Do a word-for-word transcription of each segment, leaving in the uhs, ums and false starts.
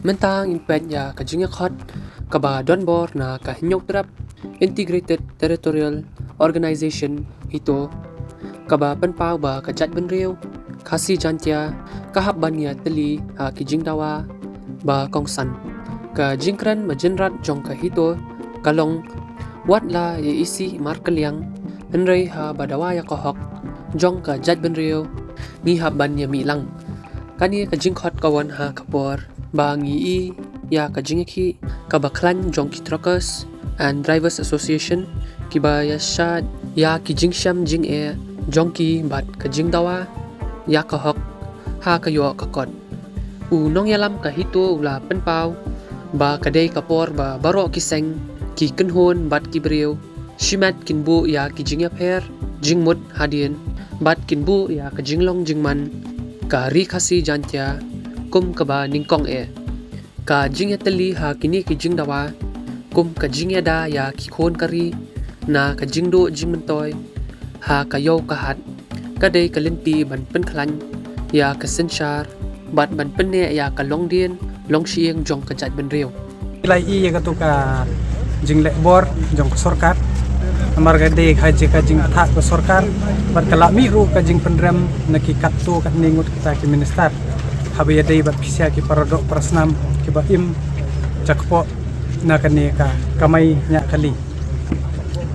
Mynta ngin peit ïa ka jingïakhot kaba donbor na ka Hynñiewtrep Integrated Territorial Organization, HITO, kaba pynpaw ba ka jaitbynriew Khasi Jaintia ka hap ban ïatylli ha ki jingdawa ba kongsan. Ka jingkren majynrat jong ka HITO ka long, wat la ïa isih markylliang, hynrei haba dawa ïa ka hok jong ka jaitbynriew, ngi hap ban ïamih lang. Kane ka jingkhot ka wan ha ka por ba ngi i ïa ka jingïakhih kaba khlaiñ jong ki Truckers and Drivers Association, kiba ïasyllok ïa ki jingshem jingeh jong ki bad ka jingdawa ïa ka hok ha ka ïoh ka kot. U nongïalam ka HITO u la pynpaw ba ka dei ka por ba baroh ki seng, ki kynhun bad ki briew shimet kin buh ïa ki jingïapher jingmut hadien, bad kin buh ïa ka jinglong jingman ka Ri Khasi Jaintia kum kaba nyngkong eh. Ka jingïatylli ha kine ki jingdawa kum ka jingïada ïa ki khun ka ri na ka jingduh jingmyntoi ha ka ïew ka hat, ka dei ka lynti ban pynkhlaiñ ïa ka synshar bad ban pynneh ïa ka longdien longshieng jong ka jaitbynriew. Lai i ïa katu ka jingleh bor jong ka sorkar, namar ka dei ha ka jingthah ka sorkar, bad ka la mih ruh ka jingpynrem na ki katto katne ngut kita ki minister, haba ïadei bad pisa ki paradoh parasnam kiba im jakpoh na kane ka kamai ñiah kali.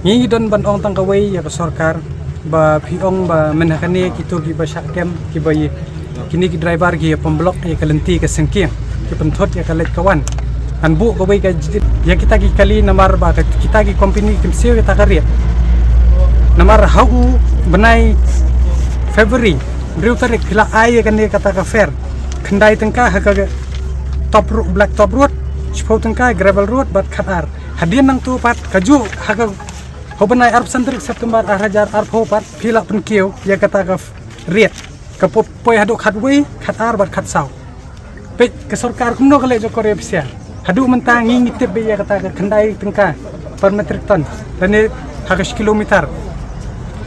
Ngi don ban ong tang kawei ïa ka sorkar, ba phi ong ba mynta kane kito kiba shah kem, kiba ïa, kine ki driver ki ïa pynblok ïa ka lynti ka sengkiang, ki pynthut ïa ka leit ka wan. Ngan buh kawei ka jit ïa kita ki kali, namar ba ka, kita ki company kim siew ïa kata ka rate. Namar ha u bnai February, hynriew tarik, phi la ai ïa kane kata ka fare khyndai tyngka ha ka top ro-, black top road, shiphew tyngka gravel road bad khatar. Hadien nangtu pat kajuh ha ka, ha u bnai arphew san tarik September ar hajar arphew pat phi la pynkiew ïa kata ka rate, ka poi, poi haduh khatwei, khatar bad khatsaw. Peit ka sorkar kumno ka leh jokor ïa pisa. Haduh mynta ngi, ngi tip beit ïa kata ka khyndai tyngka per metric ton lane ha ka shi kilometer.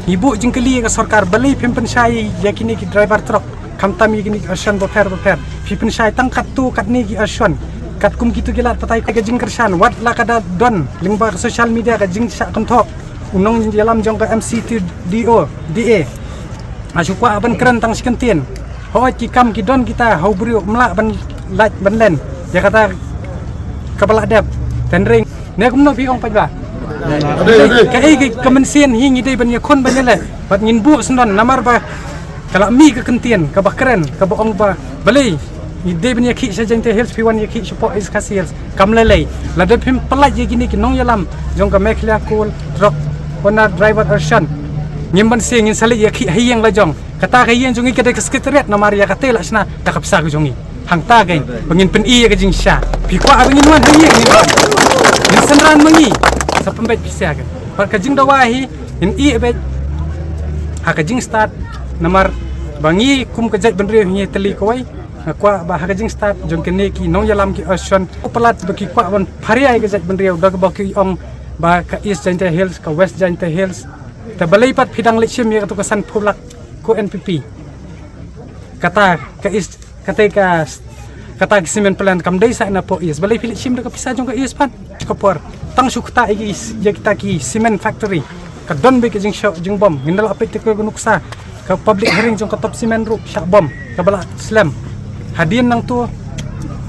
Ngi buh jingkylli ïa ka sorkar, balei phim pynshai ïa kine ki driver truck, khamtam ïa kine ki option bapher bapher? Phi pynshai tang katto katne ki option. Katkum kito ki lad pathai ka jingkyrshan, wat la ka da don lyngba ka social media ka jingshah kynthoh. U nongïalam jong ka M C T D O, D A, nga shu kwah ban kren tang shi kyntien. Hooid, ki kam ki don kita, ha u briew um lah ban lait ban len ïa kata kaba lah dep. Hynrei ne kumno phi ong pat ba, kaei ka, ka mynsiem hi ngi dei ban ïakhun ban ïaleh, bad ngin buh syndon, namar ba ka la mih ka kyntien kaba kren, kaba ong ba balei ngi dei ban ïakhih sha Jaintia Hills, phi wan ïakhih shapoh East Khasi Hills. Kam lei lei. Lada phim pyllait ïa kine ki nongïalam jong ka Meghalaya Coal Truck Owner Driver Association, ngim banse, ngin sa leit ïakhih ha ïing la jong. Kata ka ïing jong ngi ka dei ka secretariat, namar ïa kata la shna da ka pisa ka jong ngi. Hangta ka ba ngin pyni ïa ka jingshisha. Phi kwah ba ngin wan ha ïing, ngin wan. Ngin synran ma ngi. Sa pynbeit pisa ka. Bad ka jingdawa hi ngin ïeh beit ha ka jingstad, namar ba ngi kum ka jaitbynriew ngi tylli kawei. Nga kwah ba ha ka jingstad jong kine ki nongïalam ki association, u palat ba ki kwah ban pharia ïa ka jaitbynriew, da kaba ki ong ba ka East Jaintia Hills, ka West Jaintia Hills. Te balei pat phi dang leit shim ïa katu ka sanphew lak ko N P P? Kata ka East, kata ka, kata ka cement plant kam dei sa na poh East. Balei phi leit shim da ka pisa jong ka East pat? Ka por tang shu kata ïa ki, ïa kita ki cement factory, ka don beit ka jingshoh jingbom. Ngin da lah peit te ka nuksa ka public hearing jong ka Top Cement ruh shah bom, kaba lah slem. Hadien nangtu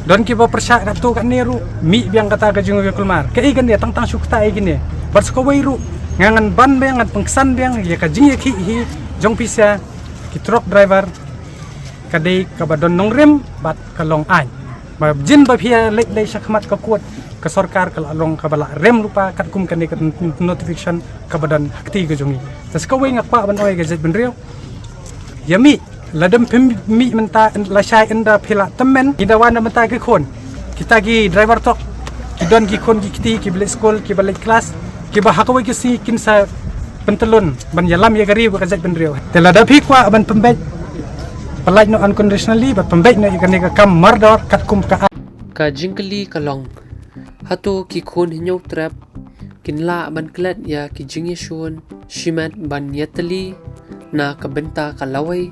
don kiba pyrshah katto katne ruh, mih biang kata ka jingïakulmar. Kaei kane, tang tang shu kata ïa kine. Bad sa kawei ruh nga ngan ban biang, ngan pynksan biang ïa ka jingïakhih hi jong pisa ki truck driver, ka dei kaba don nongrim bad ka long aiñ. Ba jin ba phi ïa leit leit shakhmat ka court, ka sorkar ka la long kaba la rem lypa katkum kane ka notification kaba don ha kti ka jong ngi. Te sa kawei nga kwah ban ong ïa ka jaitbynriew, ïa mih, lada phim mih mynta, lashai ynda phi la tymmen, ngi da wan da mynta ki khun. Kita ki driver truck ki don ki khun ki kti, kiba leit skul, kiba leit klas, kiba ha kawei ka sngi kin sa pyntyllun ban ïalam ïa ka ri bad ka jaitbynriew. Te lada phi kwah ban pynbeit, pyllait noh unconditionally, bad pynbeit noh ïa kane ka kam mardor katkum ka. Ka jingkylli ka long, hato ki khun Hynñiewtrep kin lah ban klet ïa ki jingïashun shimet ban ïatylli na ka bynta ka lawei